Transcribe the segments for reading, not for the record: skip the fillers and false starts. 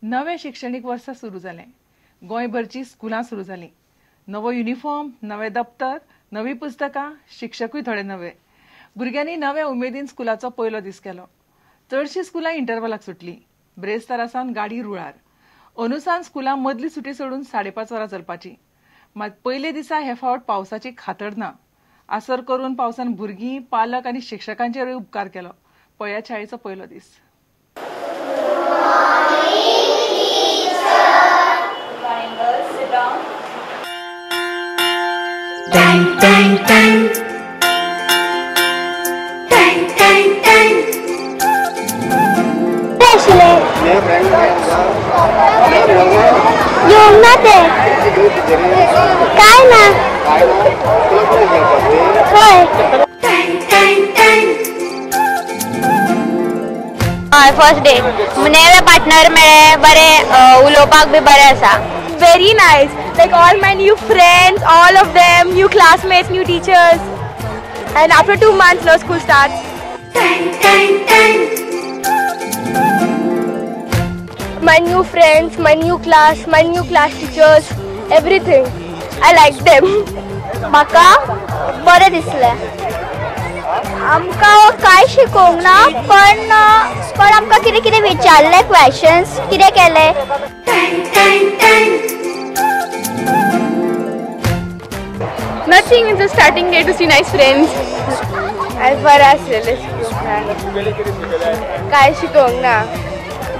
नवें शिक्षणीक वर्स सुरू जालें. गोंयभरची स्कुलां सुरू जालीं. नवो युनिफॉर्म, नवें दप्तर, नवीं पुस्तकां, शिक्षकूय थोडे नवे. भुरग्यांनी नव्या उमेदीन स्कुलाचो पयलो दीस केलो. चडशीं स्कुलां इंटरवलाक सुटलीं. ब्रेस्तारा सावन गाडी रुळार. अनुसान स्कुलां मदली सुटी सोडून 5:30 वरां चलपाची. मात पयले दिसा हे फावट पावसाची खातड ना. आसर करून पावसान भुरगीं, पालक आनी शिक्षकांचेरूय उपकार केलो. पळयात शाळेचो पयलो दीस. Tang tang tang tang tang tang. येवंक ना ते काय ना हय. हय, फर्स्ट डे नवे पार्टनर मेळ्ळे, बरे उलोवपाक बी बरें आसा. Very nice, like all my new friends, all of them, new classmates, new teachers, and after 2 months no school starts. Tang tang tang. My new friends, my new class, my new class teachers, everything. I like them. म्हाका बरें दिसलें. आमकां कांय शिकोवंक ना, पण पण आमकां कितें कितें विचारलें, क्वेशन्स कितें केलें. Tang tang tang. Nothing, it's a starting day to see nice friends. I बरें आसलेलें कांय शिकोवंक ना.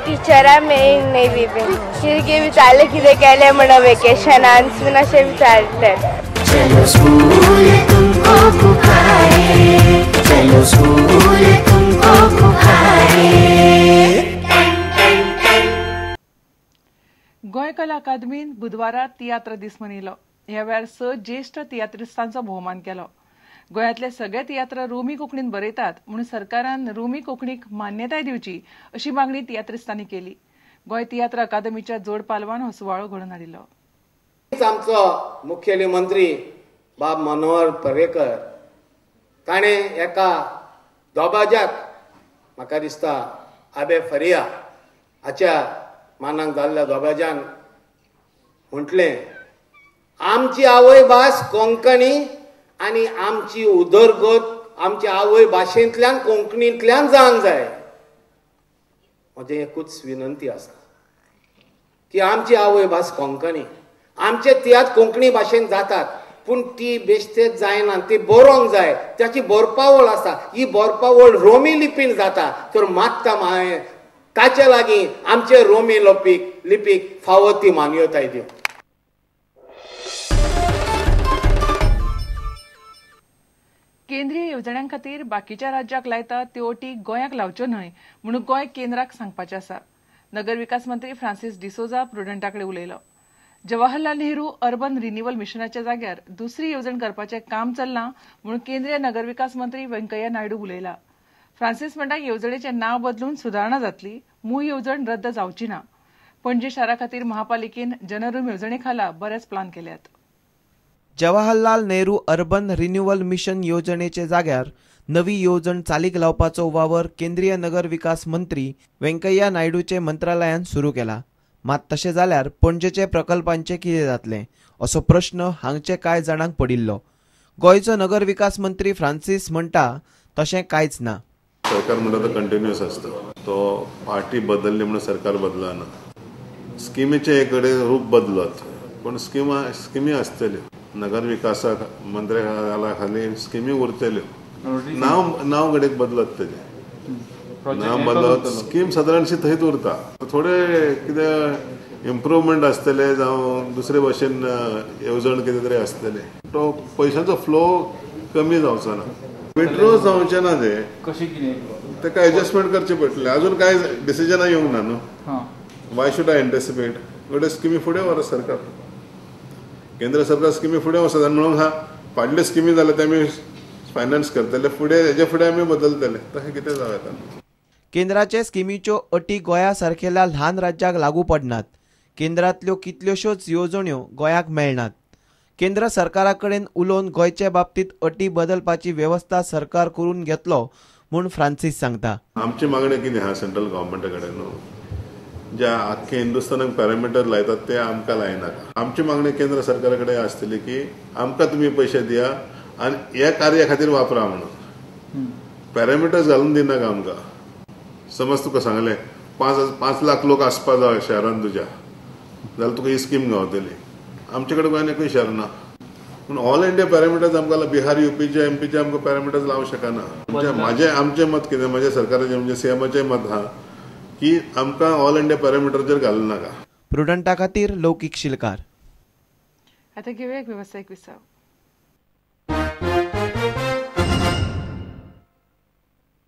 टिचरां मेळ्ळी नवी बीन, कितें कितें विचारलें, कितें केलें म्हणून वेकेशनान बीन अशें विचारलें. चलो स्कूल तुमको पुकारे, चलो स्कूल तुमको पुकारे. गोंय कला अकादमीन बुधवारा तियात्र दीस मनयलो. ह्या वेळार 6 ज्येश्ठ तियात्रिस्तांचो भोवमान केलो. गोंयांतले सगळे तियात्र रोमी कोंकणीन बरयतात म्हणून सरकारान रोमी कोंकणीक मान्यताय दिवची अशी मागणी तियात्रिस्तांनी केली. गोंय तियात्र अकादमीच्या जोड पालवान हो सुवाळो घडोवन हाडिल्लो. आमचो मुखेली मंत्री बाब मनोहर पर्रेकर ताणें एका दोबाज्याक म्हाका दिसता आबे फरिया हाच्या मानाक जाल्ल्या दोबाज्यान म्हटलें, आमची आवय भास कोंकणी आनी आमची उदरगत आमची आवय भाशेंतल्यान कोंकणींतल्यान जावंक जाय. म्हजें एकूच विनंती आसा की आमची आवय भास कोंकणी, आमचे तियात्र कोंकणी भाशेन जातात पूण ती बेश्टेच जायना, ती बरोवंक जाय, ताची बरपावळ आसा, ही बरपावळ रोमी लिपीन जाता तर मागता हांवें ताचे लागीं आमचे रोमी लिपीक फावो ती मान्यताय दिवं. केंद्रीय येवजण्यां खातीर बाकीच्या राज्याक लायता त्यो अटी गोंयाक लावच्यो न्हय म्हणून गोंय केंद्राक सांगपाचें आसा. नगर विकास मंत्री फ्रांसीस डिसोजा प्रुडंटा कडेन उलयलो. जवाहरलाल नेहरू अर्बन रिन्युअल मिशनाच्या जाग्यार दुसरी येवजण करपाचें काम चल्लां म्हणून केंद्रीय नगर विकास मंत्री व्यंकय्या नायडू उलयला. फ्रांसीस म्हणटा येवजणेचें नांव बदलून सुदारणा जातली, मूळ येवजण रद्द जावची ना. पणजे शारा खातीर महापालिकेन जनरूम येवजणे खाला बरेच प्लान केल्यात. Jawaharlal Nehru urban renewal mission योजनेचे जाग्यार नवी येवजण चालीक लावपाचो वावर केंद्रीय नगर विकास मंत्री व्यंकय्या नायडूचे मंत्रालयान सुरू केला. मात तशें जाल्यार पणजेचे प्रकल्पांचें कितें जातलें असो प्रश्न हांगचे कांय जाणांक पडिल्लो. गोंयचो नगर विकास मंत्री फ्रांसीस म्हणटा तशें कांयच ना. सरकार म्हणटा तो कंटिन्युअस आसता, तो पार्टी बदलली म्हणून सरकार बदलना. स्किमीचे एक कडेन रूप बदलत पूण स्किमी आसतल्यो. नगर विकासाक मंत्र्या खाली स्किमी उरतल्यो, नांव घडयेक बदलत, तेजें नांव बदलत, स्कीम सादारणशी थंयच उरता. थोडे कितें इम्प्रुवमेंट आसतले जावं दुसरे भाशेन येवजण कितें तरी आसतले. तो पयशांचो फ्लो कमी जावचो ना, विड्रॉ जावचें ना, ते ताका एडजस्टमेंट करचें पडटलें. अजून कांय डिसिजनां येवंक ना न्हू, वाय should I anticipate. घडये स्किमी फुडें व्हरत सरकार, केंद्र सरकार स्किमी फुडें वचत आनी म्हणून हा फाटल्यो स्किमी जाल्यार ते आमी फायनान्स करतले, फुडें हेजे फुडें आमी बदलतले, तशें कितें जावं येता. केंद्राचे स्किमीच्यो अटी गोंया सारकेल्या ल्हान राज्याक लागू पडनात. केंद्रांतल्यो कितल्योश्योच येवजण्यो गोंयाक मेळनात. केंद्र सरकारा कडेन उलोवन गोंयचे बाबतींत अटी बदलपाची वेवस्था सरकार करून घेतलो म्हूण फ्रांसीस सांगता. आमची मागणी कितें आहा सेंट्रल गव्हर्मेंटा कडेन न्हू, ज्या आख्खे हिंदुस्थानाक पॅरामिटर लायतात ते आमकां लायनाका. आमची मागणी केंद्र सरकारा कडेन आसतली की आमकां तुमी पयशे दिया आनी ह्या कार्या खातीर वापरा म्हणून. पॅरामिटर्स घालून दिनाका आमकां. समज तुका सांगलें 5 लाख लोक आसपा जाय शहरान तुज्या, जाल्यार तुका ही स्कीम गावतली. आमचे कडेन गोंयान एकूय शहर ना. पूण ऑल इंडिया पॅरामिटर्स आमकां बिहार, युपीचे, एमपीचे आमकां पॅरामिटर्स लावंक शकना. म्हाजें आमचें मत कितें, म्हज्या सरकाराचें म्हणजे सीएमाचें मत आहा की आमकां ऑल इंडिया पॅरामिटराचेर घालूं नाका. प्रुडंटा खातीर लौकीक शिलकार. आतां घेवया एक वेवसायीक विसाव.